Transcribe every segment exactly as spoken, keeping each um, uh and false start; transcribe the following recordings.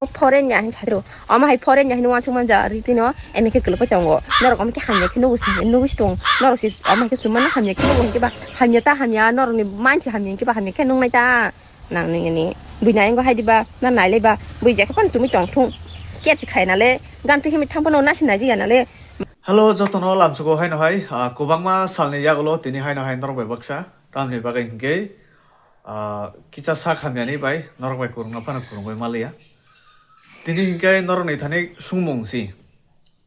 Foreign ni ahini chadro. Omo hai foreign ni ahini wansuk manja ri tino M A khe kwlwk pai tongo. Norok omo khe hamya khe nugo se, nugo se tong. Norok se omo hai khe chumano hamya khe nugo hinkhe ba hamya ta hamya norok ni manchi hamya hinkhe ba hamya khe nungnai ta. Nang nini ni bui nai wngkha hai diba na nai lai ba bui jekhe phano chumui tong thung. Care se khai nale gan twi himwi thang phano nasi nai ya nale. Hello, jotono lamsugo haino hai, ah, kwbangma salni yagulo tini haino hai norok bai baksa. Tamni bagwi hinkhe, ah, kisa sak hamyani bai norok bai kwrwngna phano kwrwngwi maliya. Tini hinkhe norokni thani sungmung si.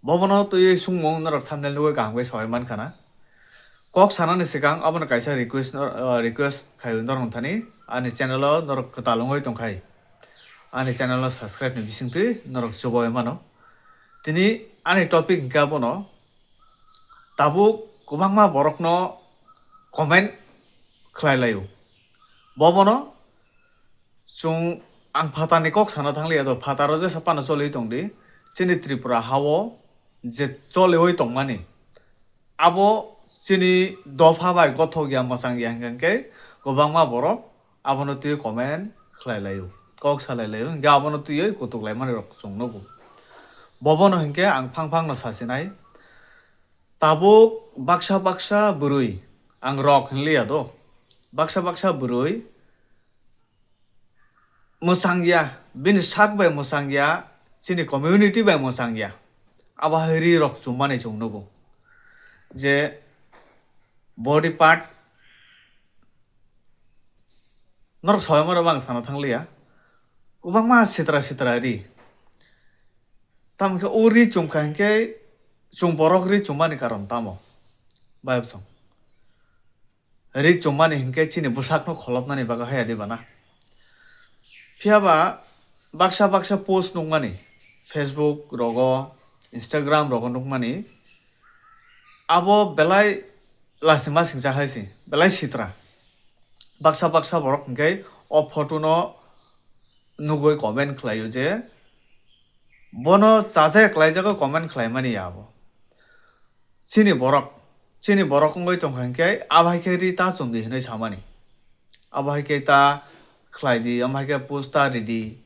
Bobono twiwi sungmung norok thumbnail nugwi kaham khe sawai mankha na. Kok sanani swkang abono kaisa request no, ah, request khaio norok thani ani channel o norok kwtal wngwi tongkhai. Ani channel no subscribe ni bisingtwi norok chubawi mano. Tini ani topic hinkhe abono tabuk kwbangma borokno comment khlai laio. Bobono chwng ang phatarni kok sana thangliya do, phataro jesa phano choliwi tongdi, chini Tripura hao je choliwi tongmani, abo chini dopha bai gothok ya, mwchang ya hingkha khe kwbangma borok abono twiwi comment khlai laio, kok salai laio, hingkhe abono twiwi kutuk laimani rok chwng nugo. Bobono hinkhe ang phang phangno sasinai, tabuk baksa baksa bwrwi, ang rok hinliya do, baksa baksa bwrwi mwchang ya, bini sak bai mwchang ya, chini community bai mwchang ya. Abo hai ri rok chummani chwng nugo je body part norok soyamano bang sana thangliya, kwbangma sitra sitra ri. Tamo khe o ri chumkha hinkhe chwng borok ri chummani karon tamo? Bai bwsong. Ri chummani hinkhe chini bwsakno kholopnani bagwi haya di bana. Phiya ba baksa baksa post nukmani, Facebook rogo, Instagram rogo nukmani, abo belai lasima singcha hai se, belai sitra. Baksa baksa borok hinkhe o photo no nugwi comment khlaio je bono chajakya khlaijago comment khlaimani ya abo. Chini borok, chini borok wngwi tongkha hinkhe abo hai khe ri ta chumdi hinwi samani. Abo hai khe ta khlaidi, amo hai khe post ta ridi.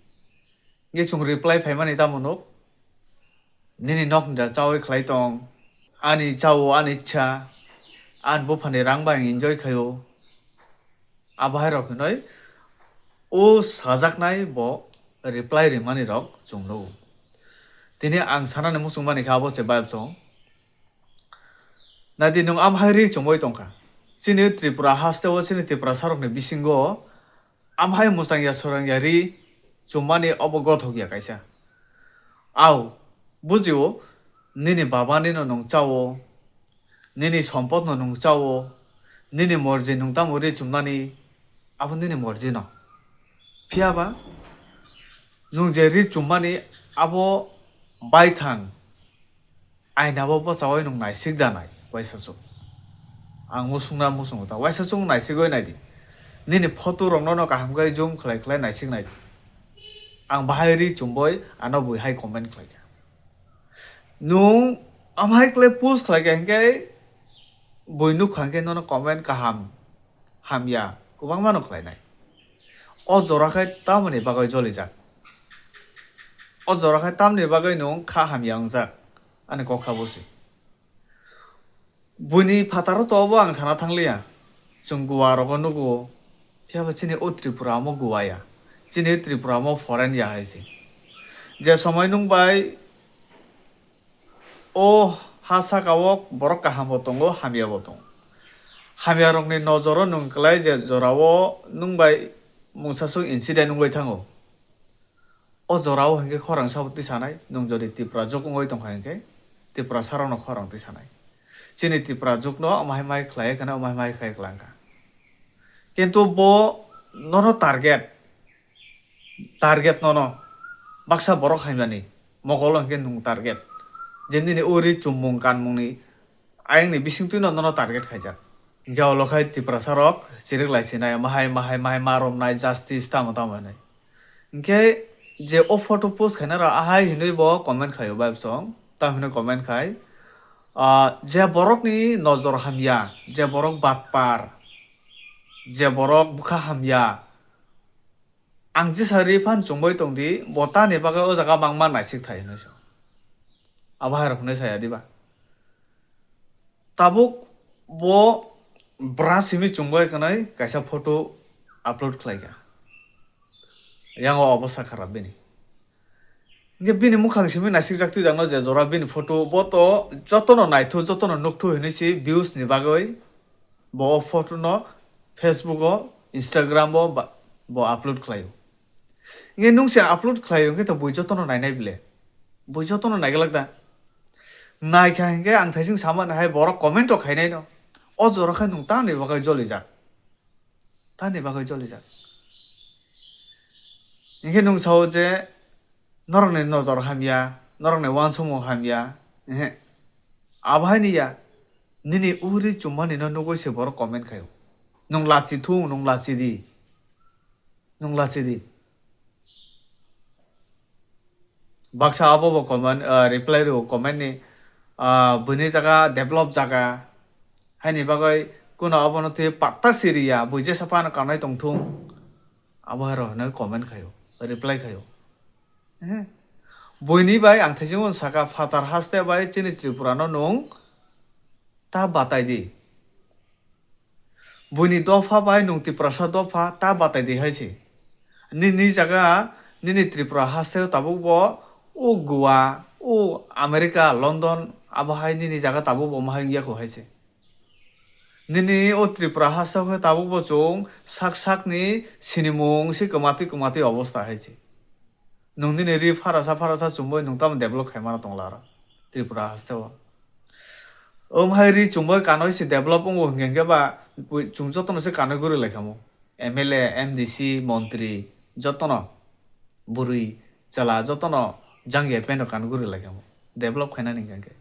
Hinkhe chwng reply phaimani tamo nuk? Nini nokni da chawi khlai tong, ani chao, ani ichha, ani buphani rang bai ang enjoy khaio. Abo hai rok hinoi o sajaknai bo reply rimani rok chwng nugo. Tini ang sanani muchung mani khe abo se vibe song. Naidi nwng amo hai ri chumui tongkha. Chini Tripura haste o chini Tiprasa rokni bisingo amo hai mwchang ya sorang ya ri chummani obo gothok ya kaisa. Au, bujio, nini babani no nwng chao, nini sompot no nwng chao, nini morji nwng tamo ri chumnani, abo nini morji no. Phiya ba, nwng je ri chummani abo baithang, aina bo bwchaui nwng naisik da nai, waisa chuk. Ang musung na musung ta, waisa chuk naisigwi nai di. Nini photo rok no no kaham khe zoom khlai khlai naisik nai di. Ang bahai ri chumboi ano bui hai comment khlai kha. Nwng amhai khlai post khlai kha hinkhe bui nukha hinkhe nono comment kaham hamya kwbangma no khlainai. O jora khai tamoni bagwi jolijak? O jora khai tamni bagwi nwng kha hamya wngjak? Ani kok kha bo se. Buini phataro to obo ang sana thangliya. Chwng Goa rogo nugo. Phiya ba chini o Tripura omo Goa ya. Chini Tripura omo foreign ya hai se. Je somoi nwng bai o ha saka o borok kaham bo tongo, hamya bo tongo. Hamya rokni nojoro nwng kwlai je jora o nwng bai mungsa suk incident wngwi thango. O jora o hinkhe khorang sabo tisanai, nwng jodi Tipra jok wngwi tongkha hinkhe Tipra sarokno khorang tisanai. Chini Tipra jokno omo hai mai khlai khana, omo hai mai khai kwlangkha. Kintu bo nono target, target nono baksa borok haimani mokolo hinkhe nwng target. Je nini uri chummung kanmungni ayangni bisingtwino nono target khaijak. Hinkhe olo khai Tiprasa rok chirik lai sinai, mahai, mahai, mahai ma romnai, justice tamo tamo hinwi. Hinkhe je o photo post khainai rok ahai hinwi bo comment khaio vibe song, tamo hinwi comment khai, ah, je borokni nojor hamya, je borok batpar, je borok bwkha hamya, Ang jesa ri phan chumbai tong di, bo tani bagwi o jaga mangma naisik thai hinwi sa. Abo hai rok hinwi saya diba? Tabuk bo bra simi chumbai kanai kaisa photo upload khlai kha. Yang o obosta kharap bini. Hinkhe bini mukhang simi naisik jak twi jakno je jora bini photo bo to jotono naithu, jotono nukthu hinwi si views ni bagwi bo o photo no Facebook o, Instagram o ba, bo upload khlaio. Hinkhe nung se upload khlaio hinkhe to bui jotono nainai bile. Bui jotono naiglak da. Naikha hinkhe ang thaising samani hai borok comment rok khainai no. O jora khe nung tamni bagwi jolijak. Tamni bagwi jolijak. Hinkhe nung sao je norokni nojor hamya, norokni uansukmung hamya. Ehe. Abo haini ya. Nini uri chummani no nugwi se borok comment khaio. Nung lachi thung, nung lachi di. Nung lachi di. Baksa abo bo comment, ah, reply rw comment ni, ah, buini jaga develop jaga. Haini bagwi kuno abono twi patta siriya, bui jesa phano kanai tongthung. Abo hai rok hinwi comment khaio, reply khaio. Eh, buini bai ang thaising saka phatar haste bai chini Tripura no nung ta batai di. Buini dopha bai nung Tiprasa dopha ta batai di hai se. Nini jaga, nini Tripura haste tabuk bo o Goa, o America, London, abo hai nini jaga tabuk bo ma hai wngya kho hai se. Nini o Tripura haste khe tabuk bo chwng sak sak ni sinimung se kwmatwi kwmatwi obosta hai se. Nung nini ri pharasa pharasa chumui nung tamo develop khaimano tongla aro Tripura haste o. Omo hai ri chumui kanwi se develop wngo hinkhe ba chwng jotono se kanwi guri laikha mo. M L A, M D C, montri jotono bwrwi chwla jotono jangya peno kanwi guri laikha mo. Develop khainani hinkhe.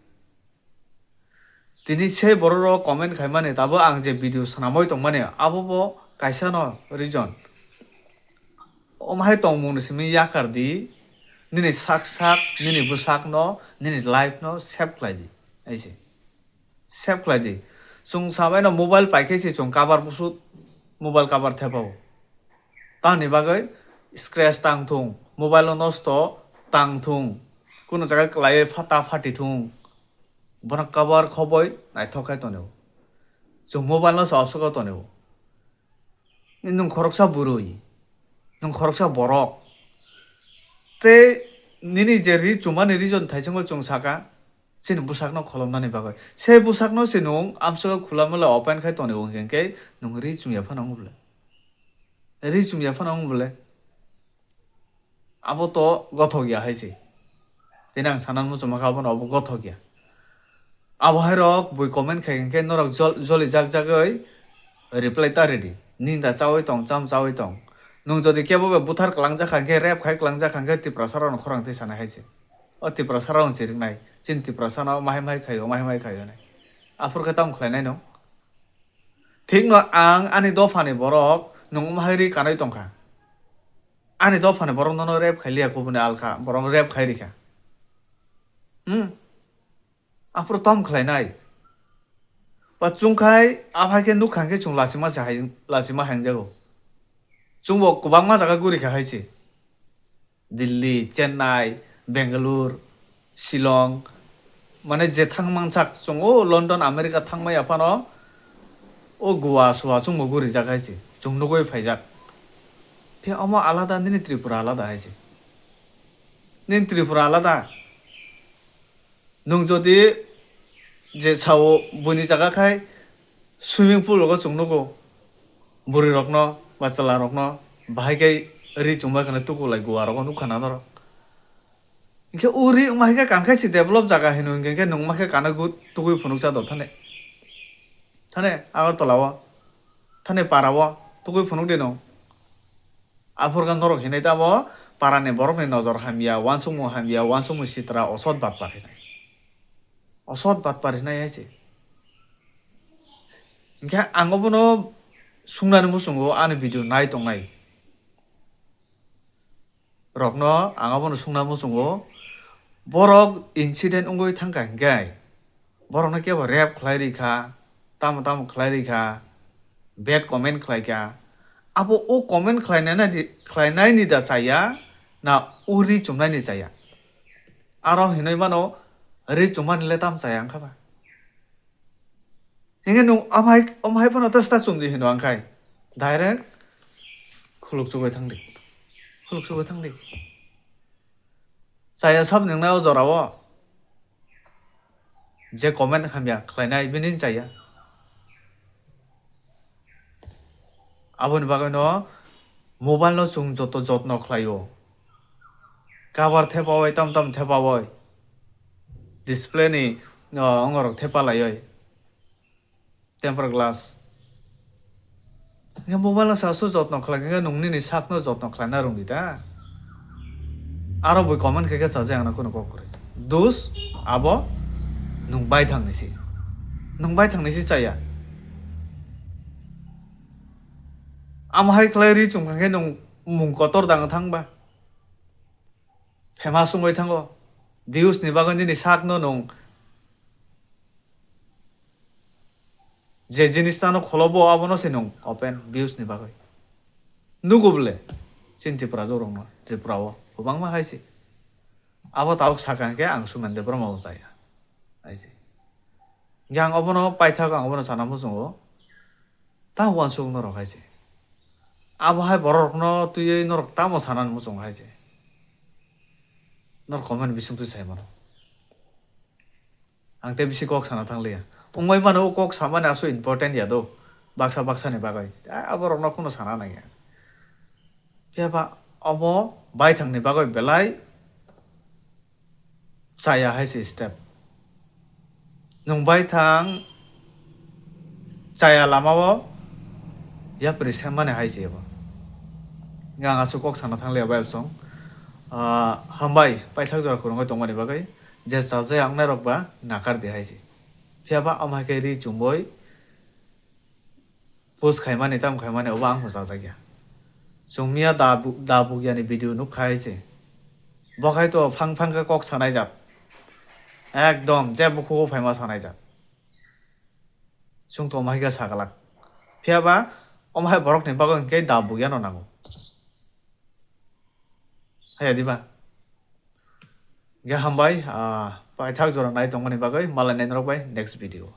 Tini se borok rok comment khaimani, tabo ang je video swnamwi tongmani, abo bo kaisa no reason. Omo hai tongmung ni simi yakar di, nini sak sak, nini bwsak no, nini life no save khlai di, hai se. Save khlai di. Chwng sabai no mobile pai khe se chwng cover busu, mobile cover thepao. Tamni bagwi scratch tang thung, mobile no nosto tang thung, kuno jaga kwlaiwi phata phati thung. Bono cover khoboi naithok khai tonio. Chwng mobile no se oswk tonio. Nwng khoroksa bwrwi, nwng khoroksa borok. Tei nini je ri chumani reason thaichungo chwng saka, chini bwsakno kholomnani bagwi. Se bwsakno se nwng amswk khula mala open khai tonio hwnkhe nwng ri chumya phano wng bwle. Ri chumya phano wng bwle. Abo to gothok ya hai se. Tini ang sana muchungma kha abono abo gothok ya. Abo hai rok bui comment khai hinkhe norok jol-, joli jak jagwi reply ta ridi. Ninda chawi tong, cham chawi tong. Nwng jodi kebo bai buthar kwlangjak kha hinkhe, rape khai kwlangjak kha hinkhe Tiprasa rokno khorang twi sanai hai se. O Tiprasa rokno chiriknai. Chini Tiprasa no mahai mahai khaio, mahai mahai khaio hinwi. Aphuru khe tamo khlainai nwng? Thikno ang ani dophani borok nwng omo hai ri kanwi tongkha. Ani dophani borok nono rape khai liya, kubuni alkha borok rape khai rikha. Hmm? Aphuru tom khlainai. Ba chwng khai aphai khe nukha khe chwng lachima se hai, lachima hai wngjago. Chwngbo kwbangma jaga guri kha hai se. Delhi, Chennai, Bangalore, Shillong, mane je thang mansak chwng o London, America thangmaya phano o Goa, Soa chwngbo gurijak hai se, chwng nugwi phaijak. Phiya omo alada, nini Tripura alada hai se. Nini Tripura alada. Nwng jodi je sao buini jaga khai swimming pool rogo chwng nugo, bwrwi rokno ba chwla rokno bahai khe ri chumbai khwna tuku lai Goa rogo nukha na norok. Hinkhe o ri wngma hai khe kankhai se develop jaga hinwi hinkhe nwng ma khe kanwi gu-, tugui phunuksa do thane. Thane Agartala o, thane para o tugui phunuk di nwng. Aphurkha norok hinwi tamo parani borokni nojor hamya, uansukmung hamya, uansukmung sitra, osot batpar hinai. Osot batpar hinai hai se. Hinkhe ang obono sungnani muchungo ani video nai tongnai rokno ang obono sungna muchungo, borok incident wngwi thangkha hinkhe borokno kebo rape khlai rikha, tamo tamo khlai rikha, bad comment khlaikha, Abo o comment khlainai di, khlainaini da chaya, na o ri chumnaini chaya? Aro hinwi mano, ri chumani le tam chaya wngkha ba? Hinge nung amhai, amhai phano ta sta chumdi hino angkhai. Direct khuluk chugwi thangdi. Khuluk chugwi thangdi. Chaya sab nungna o jorao. Je comment hamya khlainai bini chaya. Aboni bagwino mobile no chwng joto jotno khlaio. Cover thepawai, tam tam thepawai. Display ni, o, ongorok thepalaioi. Tempered glass. Hingke mobile no sasu jotno khlai, hingke nung nini sak no jotno khlaina rwngdi ta. Aro bui comment khe khe chajakna kunu kok kwrwi. Dus, abo nung baithang ni si. Nung baithang ni si chaya. Amo hai khlai ri chum kha khe nung mung kotor dang thang ba. Famous wngwi thango. Views ni bagwi nini sak no nung je jinis tano kholobo abono se nung open views ni bagwi. Nugo bole. Chini Tripura jorokno, Tripura o kwbangma hai se. Abo tabuk sakha hwnkhe ang Sumen Debbarma bo chaya. Hai se. Yang obono paithak ang obono sana muchungo. Ta uansuk norok hai se. Abo hai borok rokno twiwi norok tamo sana muchungo hai se. Norok comment bising twi sai mano. Ang tei bisi kok sana thang liya. Wngwi mano o kok samani aswk important ya do. Baksa baksa ni bagwi. A, abo rokno kuno sana nang ya. Phiya ba omo baithang ni bagwi belai chaya hai se step. Nung baithang chaya lama o yapri semmani hai se bo. Ang aswk kok sana thang liya bai bosong. Ah, hambai paithak jora khurungwi tongmani bagwi. Je chajak ang nairok ba nakar di hai se. Phiya ba omo hai khe ri chumui post khaimani, tamo khaimani, obo ang bo chajak ya. Chwng miya da bu-, da bukya ni video nuk khai se. Bo khai to phang phang khe kok sanai jat. Ekdom je bukhugo phaima sanai jat. Chwng to omo hai khe sagalak. Phiya ba omo hai borok ni bagwi hwnkhe da bukya no nango. Haya diba? Ge hambai, ah, paithak jora nai tongmani bagwi, malai nai norok bai next video.